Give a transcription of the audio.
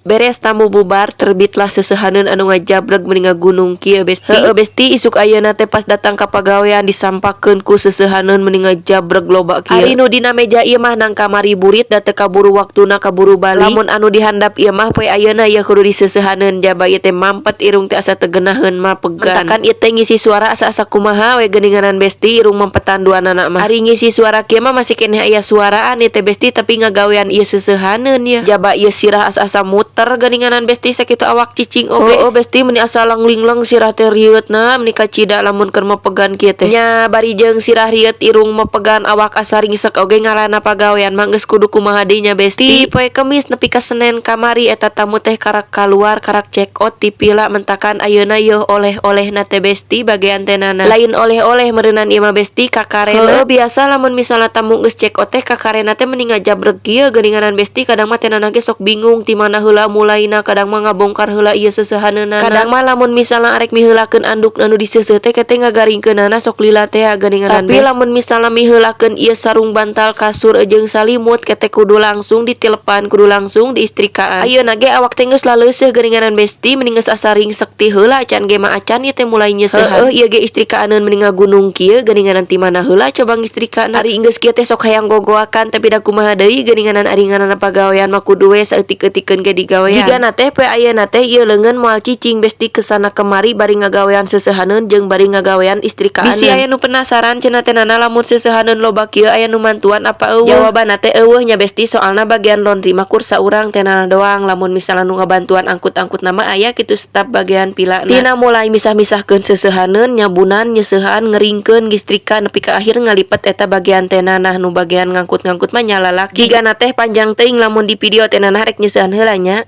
Beres tamu bubar, terbitlah seuseuhaneun anu ngajabreg meni ngagunung kieu, Besti. Heueuh, Besti, isuk ayeuna teh pas datang ka pagawean disampakeun ku seuseuhaneun meni ngajabreg loba kieu. Ari nu dina meja ieu mah nang kamari burit da teu kaburu waktuna, kaburu balik. Lamun anu dihandap ieu mah poe ayeuna ieu kudu diseusehaneun, jaba ieu teh mampet irung teh asa teu geunaheun mapegan. Mentakan ieu teh ngisi suara asa-asa kumaha we geuninganan, Besti, irung mampetan duanana mah. Ari ngisi suara kieu mah masih keneh aya suaraan ieu teh, Besti, tapi ngagawean ieu seuseuhaneun ieu. Jaba ieu sirah asa-asa muter geuninganan, Besti, sakitu awak cicing oge. Oh, Besti, meni asa langlingleng sirah teh rieutna, meni kacida lamun keur mapegan kieu teh. Nya bari jeung sirah rieut, irung mapegan, awak asa ringsek oge, ngaranna pagawean mah geus kudu kumaha deui nya, Besti. Poe Kemis nepi ka Senen kamari eta tamu teh karak kaluar, karak check out ti vila. Mentakan ayeuna yeuh oleh-olehna teh, Besti, bagean tenana. Lain oleh-oleh meureunan ieu mah, Besti, kakarena. Heueuh, biasa lamun misalna tamu geus check out teh kakarena teh meni ngajabreg kieu geuninganan, Besti. Kadang mah tenana ge sok bingung ti mana heula mulaina, kadang mah ngabongkar heula ieu seuseuhaneunana. Kadang mah lamun misalna arek miheulakeun anduk anu diseuseuh teh kete ngagaringkeunana sok lila teh geuninganan. Tapi lamun misalna miheulakeun ieu sarung bantal, kasur jeung salimut kete kudu langsung ditilepan, kudu langsung diistrikaan. Ayeuna ge awak teh geus laleuseuh geuninganan, Besti, meni geus asa ringsek ti heula acan ge mah acan ieu teh mulai nyeusehan. Heueuh, ieu ge istrikaaneun meni ngagunung kieu geuninganan, ti mana heula coba ngistrikana. Ari geus kieu teh sok hayang gogoakan, tapi da kumaha deui geuninganan, ari ngaranna pagawean mah kudu we saeutik-eutikeun ge digawean. Jigana teh poe ayeuna teh ieu leungeun moal cicing, Besti, kesana kemari bari ngagawean seuseuhaneun jeung bari ngagawean istrikaaneun. Bisi aya nu penasaran cenah tenana, lamun seuseuhaneun loba kieu aya nu mantuan apa euweuh? Jawabanna teh euweuh nya, Besti, soalna bagian laundry mah kur saurang tenana doang. Lamun misalna nu ngabantuan angkut-angkut mah aya kitu staf bagian vilana. Tina mulai misah-misahkeun seuseuhaneun, nyabunan, nyeusehan, ngeringkeun, ngistrika, nepi ka akhir ngalipet eta bagian tenana. Nu bagian ngangkut-ngangkut mah nya lalaki. Jigana teh panjang teuing lamun di video. Tenana rek nyeusehan heula nya.